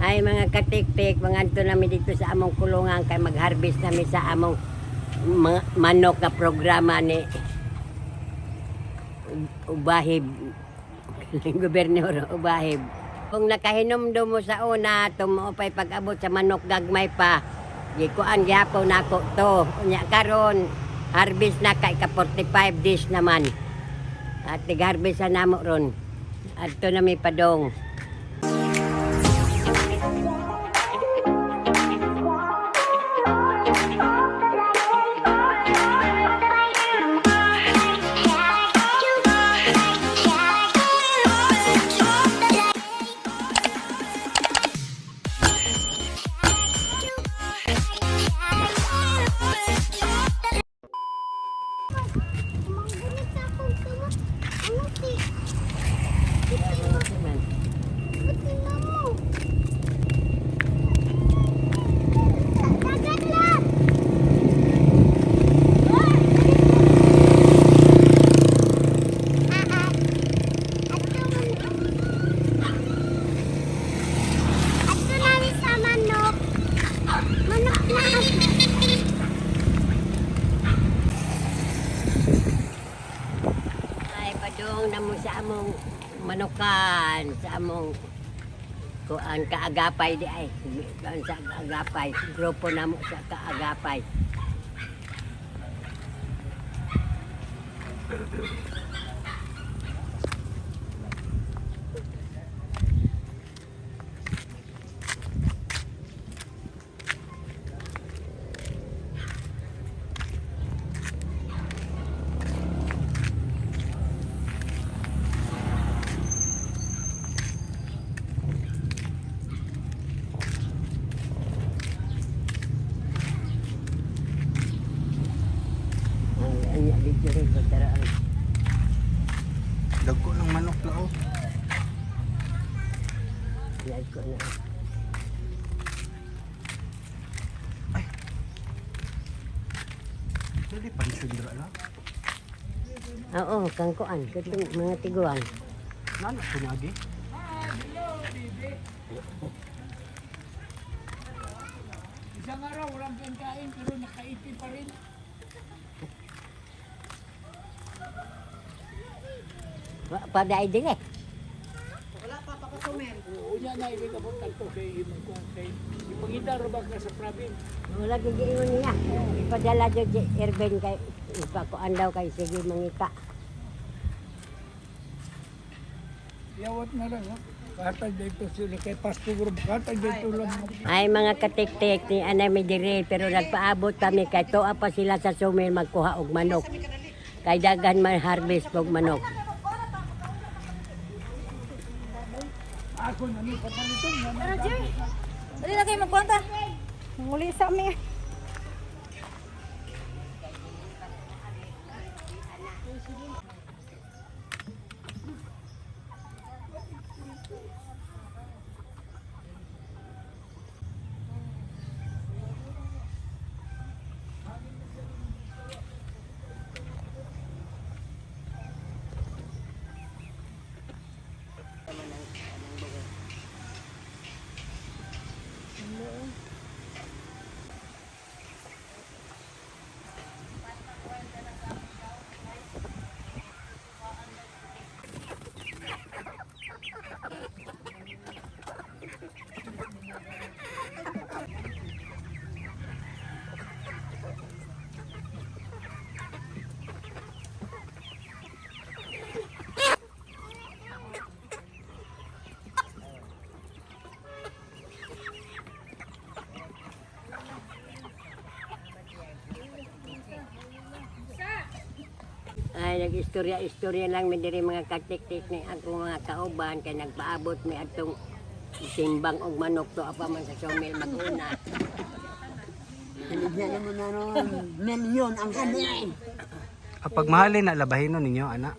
Ay, mga katiktik, mangadto nami dito sa among kulungan kay mag-harvest nami sa among mga manok na programa ni Ubahib, Gobernador Ubahib. Kung nakahinumdum mo sa una, tumuo pa'y pag-abot sa manok gagmay pa. Gikuan gyapon nako to. Unya karon harvest na kay ka 45 days naman. At tig-harvest na namo ron. Adto na mi padong. Manggunit sa akong kamot. Ano si? Man. Buti mo. Dagat lang. Ato namin sa manok. Manok na. Ay, padung na mo sa among manukan, sa among kuan kaagapay di ay. Kuan sa kaagapay, grupo na mo sa kaagapay. Ang anya video rin ko tara ang Dagko ng manok na oh. live ko na. Dali pansyon dira lang. Oo, kang kuan, katong mga tiguan. Nana ko niagi. Isang araw, walang kain pero nakaiti pa rin. Wa pa dai din eh. Unya na ibig abot to kay imong kung kay ipangita ra ba ka sa province? Wala gyud giingon niya. Ipadala jud si Irvin kay ipakuan daw kay sige mangita. Yawat na lang ha. Katag dito sila kay Pasto Group. Katag dito lang. Ay, mga katiktik ni anay mi diri pero nagpaabot kami kay tuwa pa sila sa sumil magkuha og manok. Kay daghan man harvest og manok. Ako na ni papanito. Tara, Jerry. Dali na kayo magkwanta. Manguli sa amin. Ay, nag-istorya-istorya lang mi diri, mga katiktik, ni akong mga kauban kay nagpaabot mi atong timbang og manok, tuwa pa man sa sumil maguna. Binigyan naman na ron, milyon ang kanin. Kapag mahalin na labahinon ninyo ana.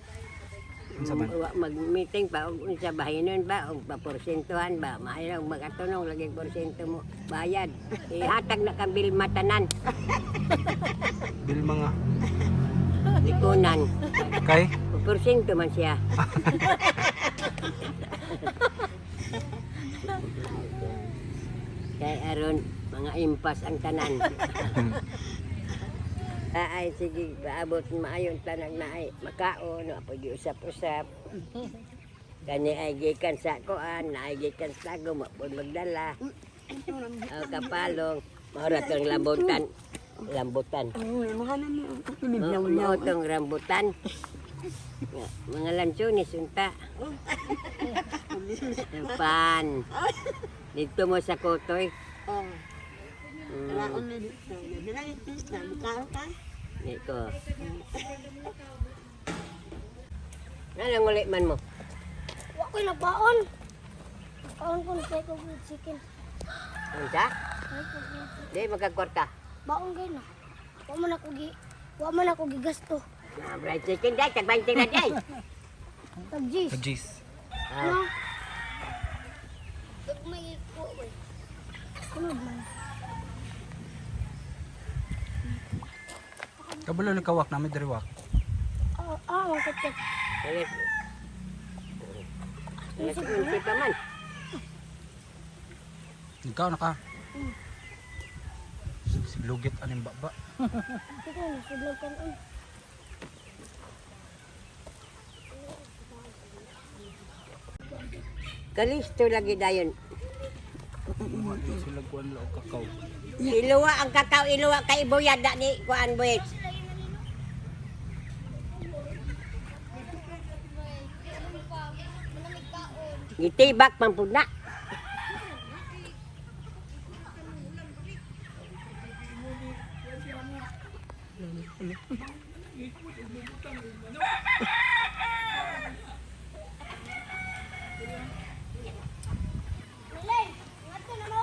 Unsa man? Wa mag-meeting pa og unsa bahinon ba og paporsentuhan ba, maayo og magatunong lagi porsyento mo bayad. Ihatag na kang bill matanan. Bil mga Likunan. kay Porsyento man siya. Kay aron mga impas ang tanan. Ay, sige, paabot maayon tanan na ay makaon, wa pud usap-usap. Kani ay gikan sa kuan, na ay gikan sa tago, wa pud magdala. O kapalong, maura tong lambutan. Lambutan. Ay, mga na Mao mao tong rambutan. Nga, mga lansunis unta. Pan. Dito mo sa kutoy. Oh. Wala ko na dito. Nabila yung pista. Mukha ka. Dito. Ano uli man mo? Wa ko'y nagbaon. Kaon ko na ko with chicken. Unsa? Ay, ko with chicken. Di magkakwarta. Baon gay na. Wa man ako gigasto. Ah, fried chicken dai, tag 20 na dai. Tag G's. Jeez. Ah, May ko oy. Kunod man. Kabalo ni kawak namin diri wak. Ah, ah, ang katit. alas. Alas 11 pa man. Ikaw na ka. Siglugit aning baba. Ito na sudlog kanon. Kalisto lagi dayon. Sila kuan la og kakao. Iluwa ang kakao, iluwa kay ibuyad na ni kuan buwit. Gitibak man pud na. Milay, ngadto na mo.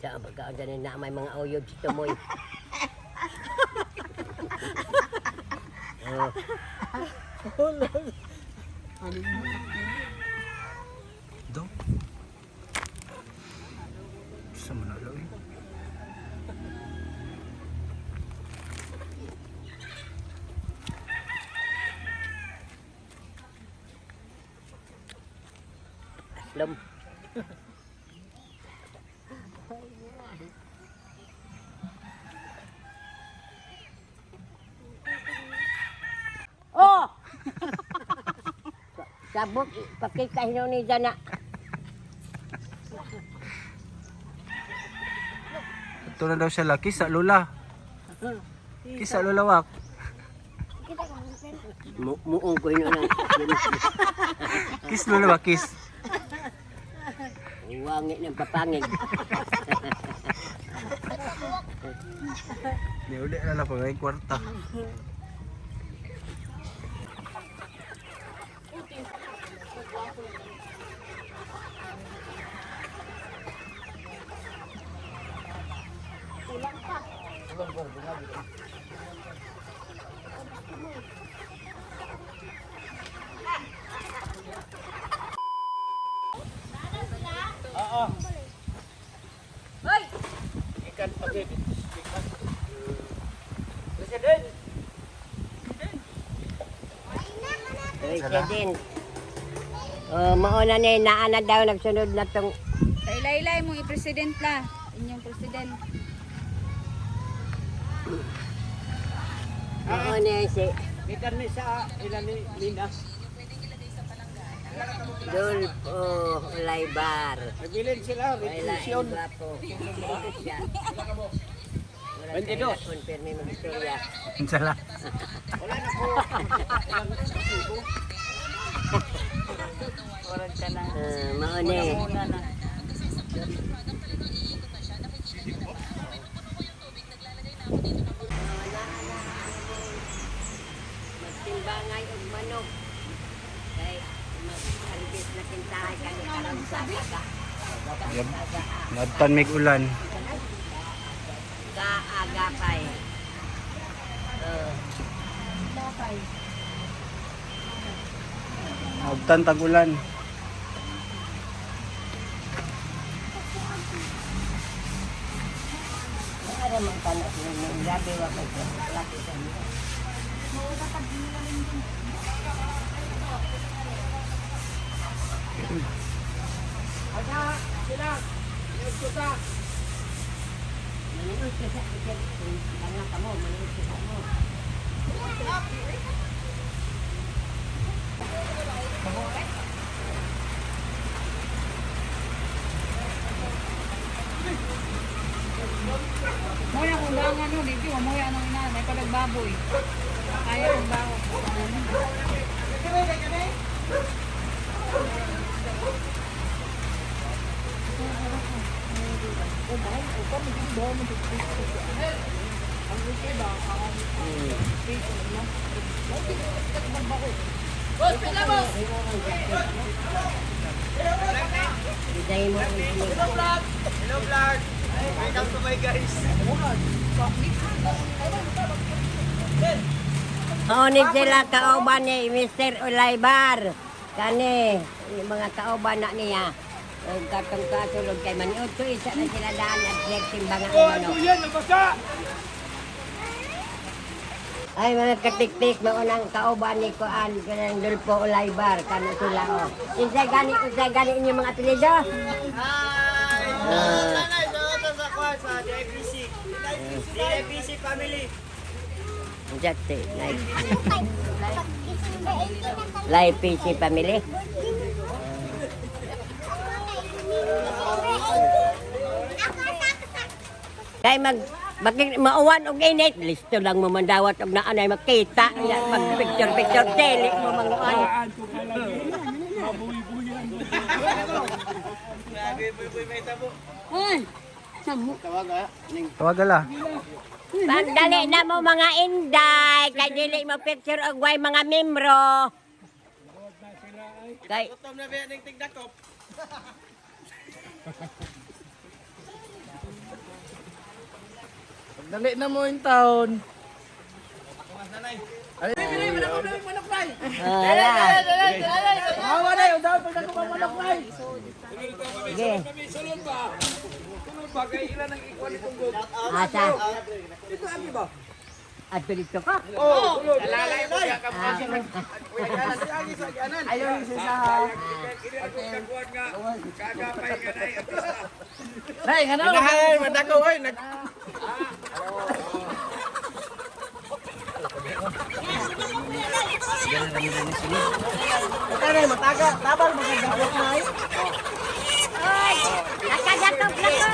Sa pagkaon dyan na may mga uyod si Tumoy. Oh, Do. Sa manalo eh. aslom. Oh! Sabog, pakita hinuni dyan na. Ito na daw siya la kisa lola. Kisa lola wak. Kita ka man pen. Muong ko hinuna. Kiss lola wak kiss. Wangi ng papangig. Ni uli na lang pag may kwarta. President. Oh, mauna ni naa na daw nagsunod na tong Sa ilaylay mong i-president la. Inyong president. mauna si Gikan mi sa ilan ni Linda. Dolfo Olaybar. Nagbilin sila, Wala revolution. gwapo. Siya. 22. Confirme mo istorya. Unsa la? Wala na ko. Ah, mauna eh. Magtimbangay og manok. Kay mag-harvest na kintahay kani karon sa kaga. Yep. Nadtan mig ulan. Kaagapay. Oh. Nadtan tag ulan. Para magtanak ninyo. Grabe wa kay laki sa inyo. Ada Maniud ka sa tanga ka mo, maniud ka sa mo. Moya kung dangan no, dito moya anong ina, may palagbaboy. Kaya kong baho. Bidahin mo ang Hello vlog! Welcome to my guys! Maunit sila kauban ni Mr. Olaybar. Kani, yung mga kauban na niya. Ang katong kasulod kay maniud ko isa na sila daan at timbangan Oh, ang ano manok. yan? Nabasa! Ay mga katiktik, maunang kauban ni Kuan, kanang Dulpo Olaybar, kano sila o. Unsay gani, unsay gani inyong mga apelyido? Hi! Nanay, sa sa kwan sa DIPC. DIPC family. Unsa te, like Live PC family. Kay mag bakit mauwan og init, listo lang mo mandawat og naanay makita nya pag picture picture dili mo manguan. Saan ko kalagi? Mabuhi-buhi ang Tawag ala. Pagdali na mo mga inday, kay dili mo picture og way mga membro. Kay Gutom na ba yan tigdakop? Dali na mo yung taon. Wala. Awa na, yung dapat pagdako pa manok na. Sige. Sulod ba? Sulod ba? Kay ilan ang ikuan itong gold? Asa? Adto dito ka. Oh, sulod. Lalay mo siya kapag Ayaw yung isa ha. Kinakuan nga. Kagapay nga na artista. Nay, nga na. Ay, madako oy, nag Tanay, mataga. Tabal magdakop na ay. Oy, nakadakop na ko.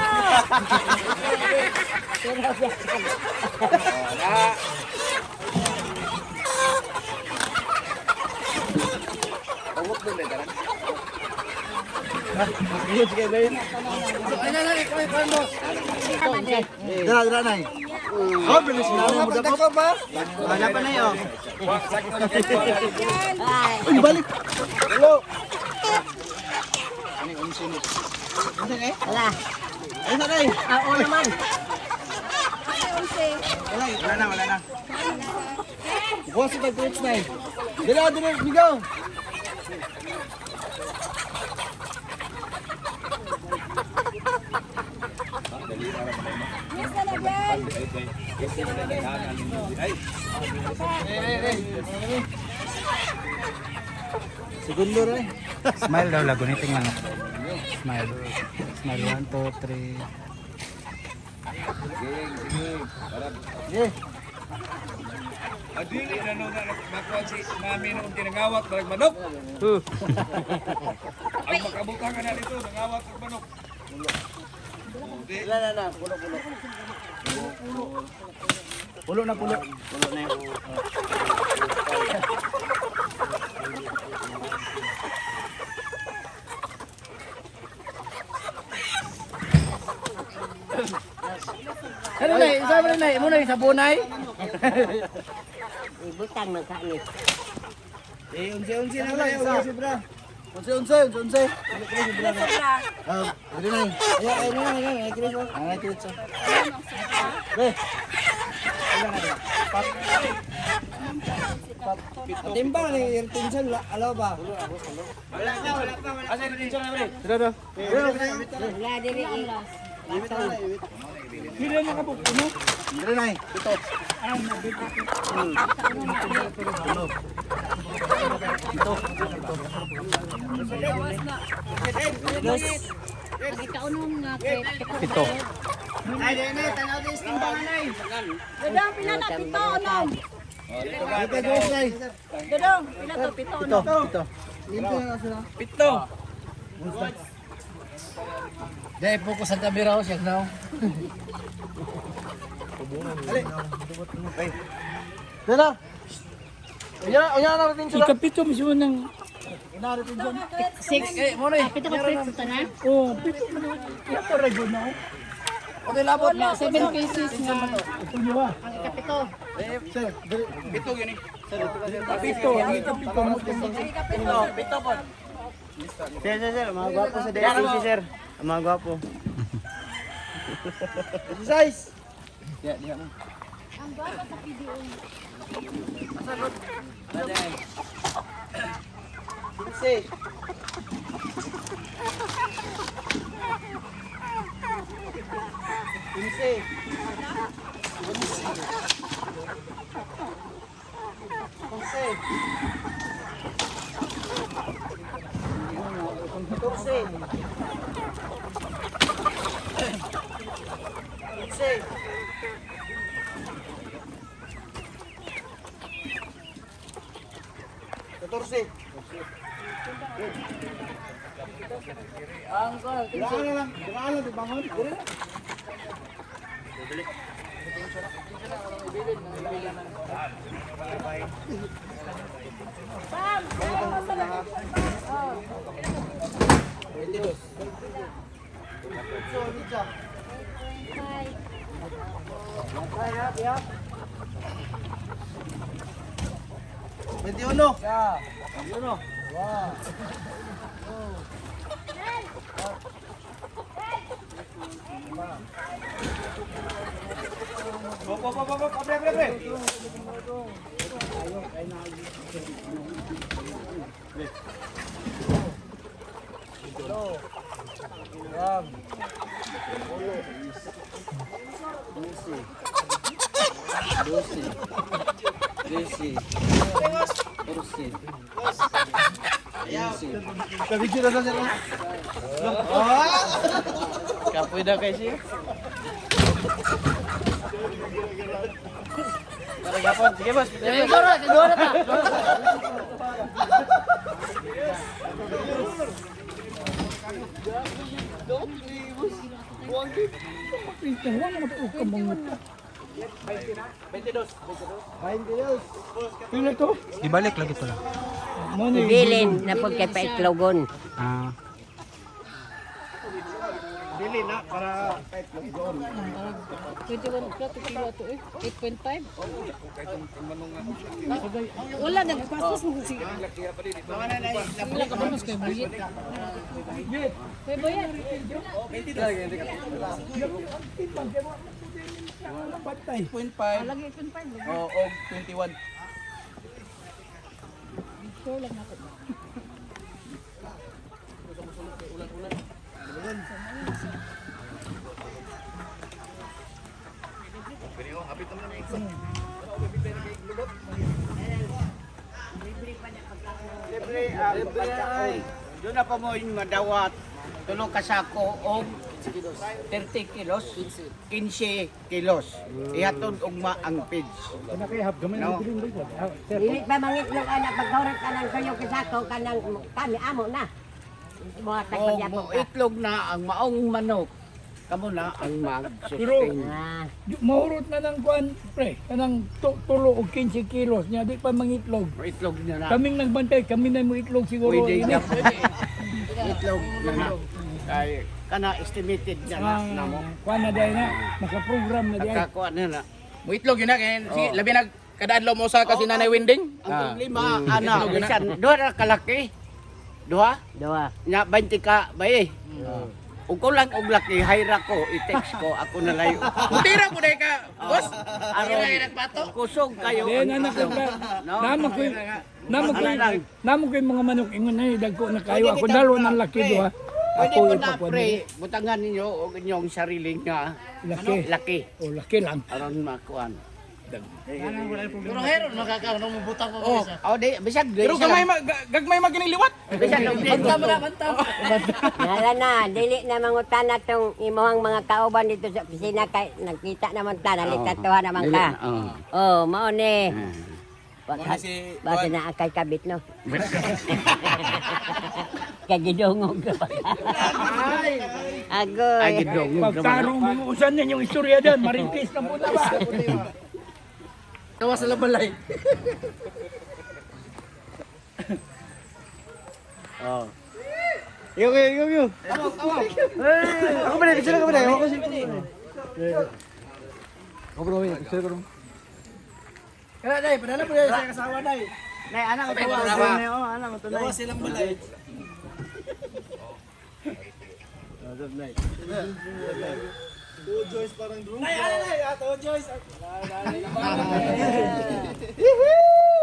Dira, dira, nay. Oh, bilis na mo dako pa. Wala pa na yo. Ay, Uy, balik. Hello. wala. Ay, sanay. Ah, oo naman. Wala na, wala na. Bukas sa tag nay. Dira, dira, bigaw. Segundo ra. Smile daw lago ni tingnan. Smile. Smile 1 2 3. Adili na no na makuha si mami noong tinangawat barag manok. Ang makabutan ka na dito, nangawat ang manok. Wala na na, pulo pulo. Pulo na pulo. Pulo na yun. Ano na, isa mo na, mo na sa bunay. Ibutang man ka ni. Eh, unsi-unsi na lang, isa. Unsi, unsi, unsi, unsi. Ah, dili na. Ay, ay, ay, ay, ay, ay, ay, ay, ay, Timbang ni Irtinson, alaw ba? Wala na, wala pa, wala. Asa Irtinson na bre? Dira do. Wala diri. Pila na kabuk, ano? Dira na. Ito. Ito. Ito. Ang ikaunom nga crate. Pito. Ay, dai na, tanaw din timbangan ay. Dodong, pila na pito onom. Dito, guys, ay. Dodong, pila to pito onom. Pito, pito. Pito. Dai focus ang camera ko siya now. Dala. Unya, unya na natin sila. Ikapito mismo ng Six. Pito ka crate sa tanan. oh, pito man. Iyato ra gyud na. Okay, labot. Wala, 7 pieces nga. Ito niyo ba? Ang ikapito. Sir, dali. Pito yun eh. Pito, ang ikapito mo. Pito, pito po. Sir, sir, sir, mga gwapo sa DLCC, sir. Ang mga gwapo. Exercise. Diya, diya mo. Ang gwapo sa PDO. 15. 15. 15. 14. 15. 14. Diraan na lang. Diraan lang, bangon. Dire na. 21. 21. Bo, bo, bo, bo, bo, pre, pre, pre. Kabidyo na sa sir. Kapoy daw kay siya. Para gapon. Sige, boss. Siguro, siguro ta. Pito, wala mo to kamangot. 22. Pila to? Ibalik lagi to lang. Mo ni Ibilin na po kay paitlogon. Ah. Dili na para kahit doon. 21 o'clock, kilo to eh. 8.5. Wala, nagpastos mo si... Wala ka ba mas kay Buyet? Kay Buyet. Patay. 0.5. Lagi 8.5. O, og 21. Sure lang ako. Libre ang pagkaon. Doon na pa mo yung madawat. Tulo ka sako og 30 kilos, 15 kilos. Ihatod ugma ang pids. No? Dili pa mangitlog anak pagkaurat ka ng tuyo kasako kanang kami amo na. Mga Og tagpagyapon mo ka. itlog na ang maong manok. Kamo na ang mag-sustain. Ah, Mahurot na ng kuan pre, kanang tulo og 15 kilos niya di pa mangitlog. Mo itlog na na. Kaming nagbantay, kami na mo itlog siguro. Pwede Ini. na itlog na na. Kay kana estimated na na, na mo. Kuan na dahil na, nakaprogram na dahil. Nakakuha na na. Muitlog yun na kay sige, labi nag kada adlaw mo sa kasi Nanay Winding. Ang problema ana bisan duha ra kalaki. Duha? Duha. Nya 20 ka bay. Ug kulang og laki hayra ko i-text ko ako na layo. Putira po dai ka, boss. Aron Aron nagpato. kusog kayo. Then ang anak ko itlog. ka, No? nama ko, nama ko, Ano lang? nama ko yung mga manok ingon na dagko na kayo. Ako dalawa ng laki duha. Pwede Ako ko na ipakuan pre, butangan ninyo og inyong sariling nga Laki. laki O laki lang. aron makuan. Pero heron makakaon mo butang pa Oh. Oh, di bisag di. Pero gamay gagmay maginiliwat. Bisag og di. Banta mo na, banta. Nala na, dili na mangutana tong imuhang mga kauban dito sa opisina kay nagkita naman ta, nalitatuha naman ka. Oo. Oh, mao ni. Mao ni si- Baka na akay kabit no. Kagidongog ka pa. Agoy. Ay gidong. Pagtarong mo usan ninyong istorya dyan, maritis na po na ba? Tawa sa labalay. Yo yo yo yo. Ako ba na, picture ako ba na? Ako si. Ako bro, picture ko. Kaya day, padala po day sa kasawa day. Nay, anak ko tawa. Oh, anak ko Tawa silang balay. Two Joyce parang drone. Nay, ano nay? Ah, two Joyce.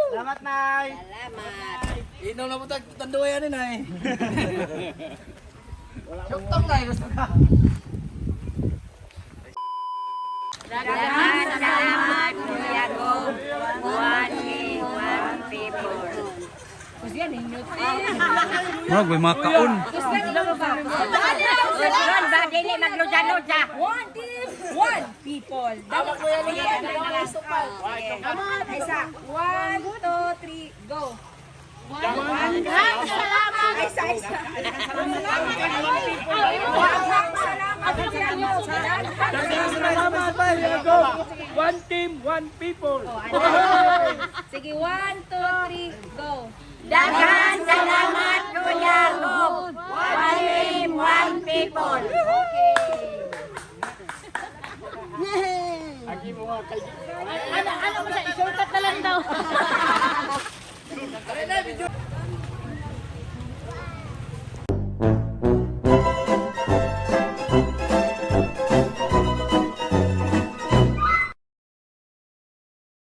Salamat, Nay. Salamat. Inom na po tag tanduay ani nay. Syuktong nay gusto ka. Salamat, salamat, Kuya Gob. One me, one people. Murag may mga kaon. Ron ba, dili maglusa-lusa. One team, one people. Dapat Isa. One, two, three, go. One, salamat. Isa, isa. Salamat. Salamat, Bay. Go. One team, one people. Sige, one, two, three, go. Daghan salamat, Kuya Gob. One team, one people. Ano, ano mo siya? Shortcut na lang daw.